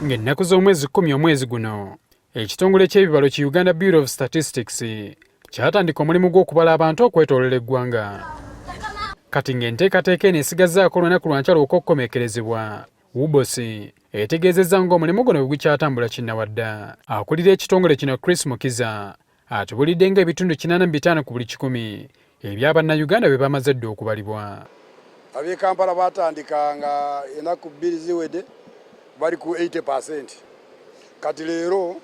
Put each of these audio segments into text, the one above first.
Ng'ennaku z'omwezi 10 omwezi guno, ekitongole ky'ebibalo ki Uganda Bureau of Statistics kyatandika omulimu gw'okubala abantu okwetoolola eggwanga. Kati ng'enteekateeka eno esigazzaako olunaku lwa nkya lwokka okukomekkerezebwa, UBOS etegeezezza ng'omulimu guno bwe gukyatambula kinnawadda. Akulira ekitongole kino Chris Mukiza atubulidde ng'ebitundu 85 ku buli kikumi ebya Bannayuganda bwe bamaze dda okubalibwa. Ab'e Kampala batandika nga enaku 2 ziwedde bali ku 80%. Kati leero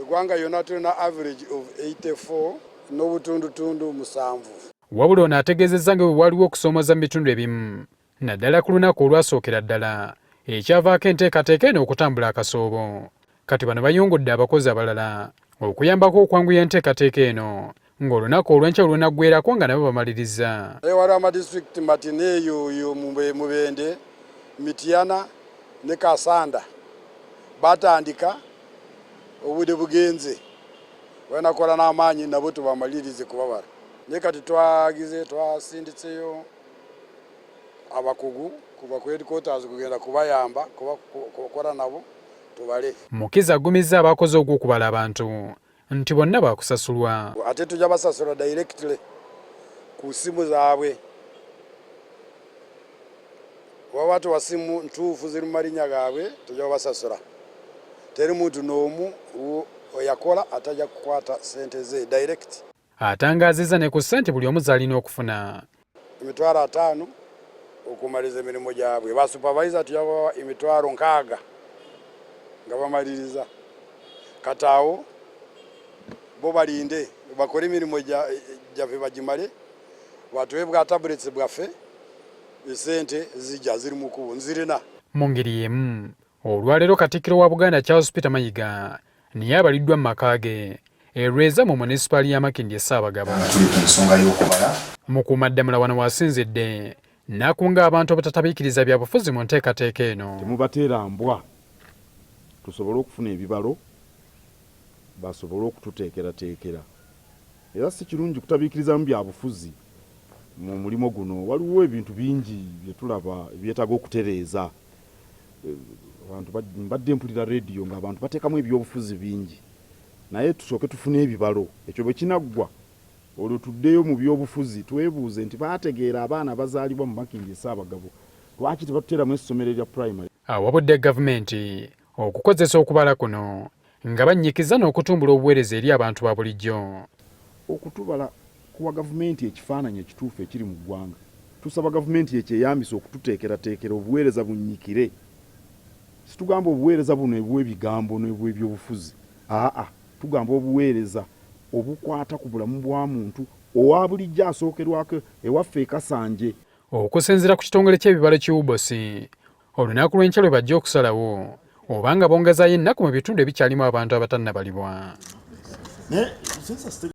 eggwanga yonna tulina average of 84 n'obutundutundu 7. Wabula ono ategeezezza nga bwe waliwo okusoomooza mu bitundu ebimu naddala ku lunaku olwasookera ddala ekyavaako enteekateeka eno okutambula akasoobo. Kati bano bayungudde abakozi abalala okuyambako okwanguya enteekateeka eno ng'olunaku olw'enkya lunaggwerako nga nabo bamaliriza. Waliwo amadisitulikiti Matineeyo yo Mubende, Mityana ne Kasanda batandika obudde bugenze balina kukola n'amaanyi nabo tubamalirize kubabala. Naye kati twagize twasinditseyo abakugu kuva ku headquarters kugenda kubayamba kukola nabo tubale. Mukiza agumizza abakoze ogw'okubala abantu nti bonna baakusasulwa. Ate tujja basasula directly ku simu zaabwe. Bw'aba tuwa simu ntuufu ziri mu malinnya gaabwe tujja basasula. Teri muntu n'omu oyakola atajja kukwata ssente ze direct. Atangaazizza ne ku ssente buli omu z'alina okufuna. 50,000 okumaliza emirimu gyabwe. Ba supervisor tujja kubawa 60,000 nga bamaliriza. Kati awo bo balinde bakole emirimu gyaffe bagimale batuwe bwa tablets bwaffe esente zijja ziri mu kkubo nzirina. Mu ngeri y'emu olwaleero Katikkiro wa Buganda Charles Peter Mayiga naye abaliddwa mu maka ge e Lweza mu munisipaali ya Makindye Ssaabagabo. Tuli ku nsonga y'okubala. Mukuumaddamula wano w'asinzidde n'akunga abantu obutatabiikiriza byabufuzi mu nteekateeka eno. Temubateera mbwa tusobole okufuna ebibalo basobole okututeekerateekera. Era si kirungi kutabiikirizamu byabufuzi mu mulimu guno. Waliwo ebintu bingi bye tulaba ebyetaaga okutereeza. Abantu mbadde mpulira rediyo ng'abantu bateekamu ebyobufuzi bingi, naye tusooke tufune ebibalo. Ekyo bwe kinaggwa olwo tuddeyo mu byobufuzi twebuuze nti baategeera abaana bazaalibwa mu Makindye Ssaabagabo lwaki tebatuteeramu essomero erya primary. Awabudde gavumenti okukozesa okubala kuno nga bannyikiza n'okutumbula obuweereza eri abantu ba bulijjo. Okutubala kuwa gavumenti ekifaananyi ekituufu ekiri mu ggwanga. Tusaba gavumenti ekyeyambisa okututeekerateekera obuweereza bunnyikire. Situgamba obuweereza buno ebw'ebigambo n'ebw'ebyobufuzi. Aa, tugamba obuweereza obukwata ku bulamu bwa muntu owa bulijjo asookerwako ewaffe e Kasanje. Okusinziira ku kitongole ky'ebibalo ki UBOS, olunaku lw'enkya lwe bajja okusalawo oba nga bongezaayo ennaku mu bitundu ebikyalimu abantu abatannabalibwa.